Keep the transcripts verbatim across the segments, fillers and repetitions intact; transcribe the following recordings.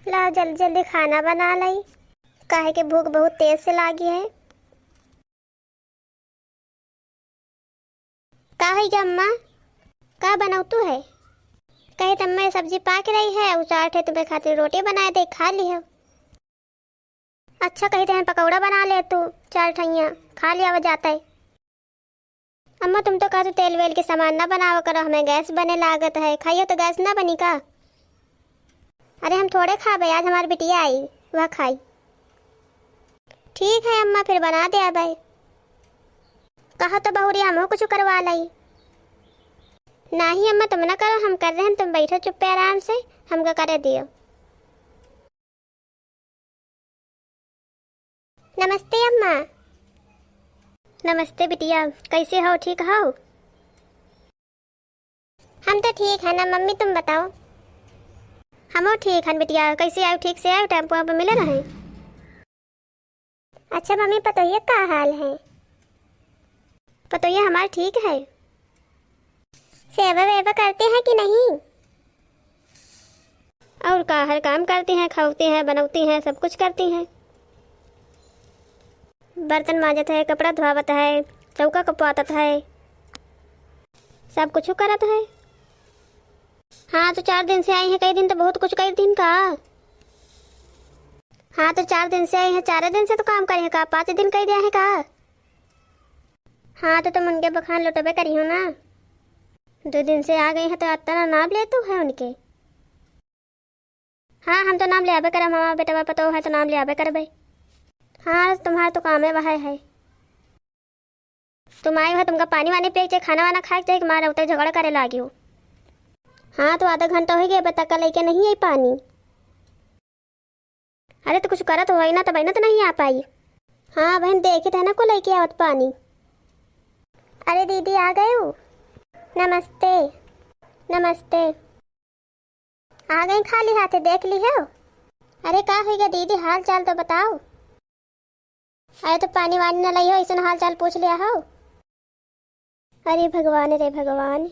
लाओ जल्दी जल्दी खाना बना लई, काहे कि भूख बहुत तेज से लागी है। का है गे अम्मा, का बनौतू है? कहे त अम्मा, ये सब्जी पाक रही है, उ चार ठे तुम्हें खातिर रोटी बनाए दे, खा लिहो। अच्छा, कही त हम पकौड़ा बना ले तू, चार ठइया खा लिया जाता है। अम्मा, तुम तो कहतू तेल वेल के सामान ना बनावा करो, हमें गैस बने लागत है, खाइयो तो गैस ना बनी का? अरे हम थोड़े खाबे, आज हमार बिटिया आई, वह खाई। ठीक है अम्मा, फिर बना दे अब। कहा तो बहुरी हमहू कुछ करवा लई। नाही अम्मा, तुम ना करो, हम कर रहे हैं, तुम बैठो चुप्पे आराम से, हमका करे दियो। नमस्ते अम्मा। नमस्ते बिटिया, कैसे हो, ठीक हो? हम तो ठीक है ना मम्मी, तुम बताओ। हमो ठीक हन बिटिया, कैसे आयो, ठीक से आयो, टेम्पो वेम्पो मिले रहे? अच्छा मम्मी, पतोहिया का हाल है? पतोहिया हमार ठीक है। सेवा वेवा करते हैं कि नहीं? और का, हर काम करती हैं, खौती हैं, बनौती हैं, सब कुछ करती हैं। बर्तन मांजत है, कपड़ा धोआवत है, चौका कपवातत है, सब कुछ करत है। हाँ, तो चार दिन से आई हैं, कई दिन तो बहुत कुछ कई दिन का। हाँ, तो चार दिन से आई हैं, चार दिन से तो काम करी हैं का, पाँच दिन कई दिया है का? हाँ, तो तुम उनके बखान लुटबे करी हो ना। दो दिन से आ गई है तो अतना नाम लेतू है उनके। हाँ, हम तो नाम ले आबे करब, हमार बेटवा पतोह है तो नाम ले आबे करबे। हाँ, तुम्हार तो काम है वह है। तुम आई हो, तुमका पानी वानी पिए के चाही, खाना वाना खाए के चाही, कि मार उतर झगड़ा करे लागी हो। हाँ, तो आधा घंटा हो गया, अबे तक लेके नहीं आई पानी। अरे तो कुछ करत होई ना, तब ना तो नहीं आ पाई। हाँ बहन, देखित है ना को लेके आवत पानी। अरे दीदी आ गए हो? नमस्ते। नमस्ते। आ गई खाली हाथे, देख ली हो? अरे का हुई गा दीदी, हाल चाल तो बताओ। अरे तो पानी वानी न लई हो, ऐसन हाल चाल पूछ लिया हो। अरे भगवान रे भगवान,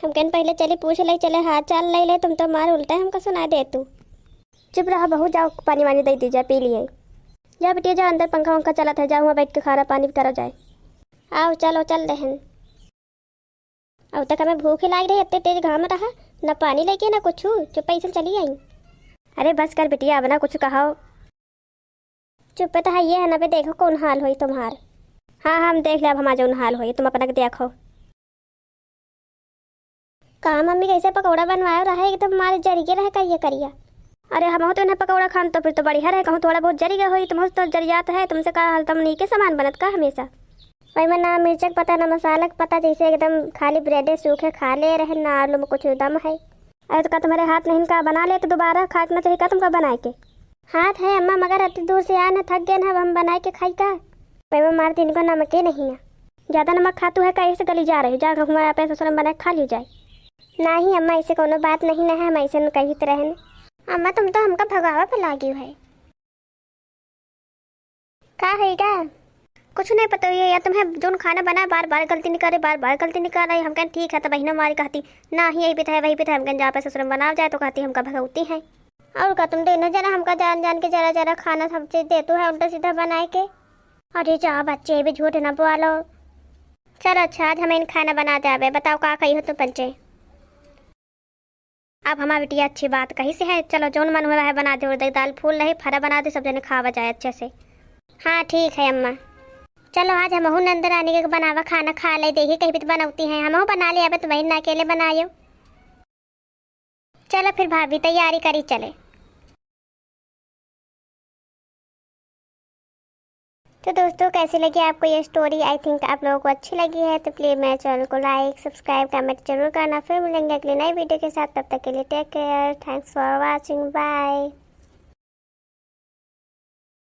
हम कहन पहले चली पूछ ले, चले हाल चाल ले ले, तुम तो मार उल्टा हमका सुना दे तू। चुप रहा बहू, जाओ पानी वानी दे दी जाए, पी लिए। जा बिटिया जा, अंदर पंखा वंखा चलत है, जाओ वहाँ बैठ के खाना पानी करो जाए। आओ चलो चल देहन। अब तक हमें भूख ही लाग रही, इतने तेज घाम रहा, न पानी लेके न कुछ, चुप ऐसे चली आई। अरे बस कर बिटिया, अब ना कुछ कहो। चुप तो है ये है ना बे, देखो कौन हाल होई तुम्हार। हाँ, हम देख ले अब हमार जौन हाल होई, तुम अपना के देखो। का मम्मी, कैसे पकौड़ा बनवायो रहा, एकदम मारे जरिए रहे करिया करिया। अरे हमहू तो इन्हें पकौड़ा खान तो फिर तो बढ़िया रहे, कहूँ थोड़ा बहुत जरी गया होई, तुमहू तो जरियात है, तुमसे का हाल, तुम नीके सामान बनत का हमेशा। वही में ना मिर्चा के पता, ना मसाला के पता, जैसे एकदम खाली ब्रेडे सूखे खा ले रहे, ना आलू में कुछ दम है। अरे तो का तुम्हारे हाथ नहीं का बना ले, तो दोबारा खाए के ना चाहिए का तुमका बनाए के? हाथ है अम्मा, मगर अति दूर से आए ना, थक गए ना, अब हम बनाए के खाई का? वही में मार दिन को नमके नहीं है, ज्यादा नमक खातू है का, ऐसे गली जा रहे हो, जा हुआ अपने ससुर में बना के खा लियो जाए। नहीं अम्मा, ऐसे कोनो बात नहीं ना है, हम ऐसे न कहित रहन। अम्मा तुम तो हमका भगावे पे लागी है। का है गा? कुछ नहीं पता, ये या तुम्हें जोन खाना बनाए बार बार गलती निकाले, बार बार गलती निकाले। हम कहें ठीक है, तो बहिनो मारी कहती ना ही यही पिता है वही पिता है, हम कहें जा पे ससुर में बनाओ जाए, तो कहती हमका भगौती है। और का तुम दोनों जना हमका जान जान के जरा जरा खाना सब चीज देतू है उल्टा सीधा बनाए के। अरे जा बच्चे, भी झूठ ना बोलो। चलो अच्छा, आज हम इन खाना बना जावे, बताओ का कही हो तुम बच्चे? अब हमार बिटिया अच्छी बात कही से है, चलो जौन मन हुआ है बना दे, उड़द के दाल फूल रही, फरा बना दे, सब जने खावा जाए अच्छे से। हाँ ठीक है अम्मा। चलो आज हमहू नंद रानी के बनावा खाना खा ले, देखी कहीं भी तो बनौती है, हमहू बना ले आवे, तो वही ना अकेले बनायो। चलो फिर भाभी तैयारी करी चले। तो दोस्तों, कैसी लगी आपको ये story? I think आप लोगों को अच्छी लगी है, तो please मेरे channel को like, subscribe, comment जरूर करना। फिर मिलेंगे अगली नई video के साथ, तब तक के लिए take care, thanks for watching, bye।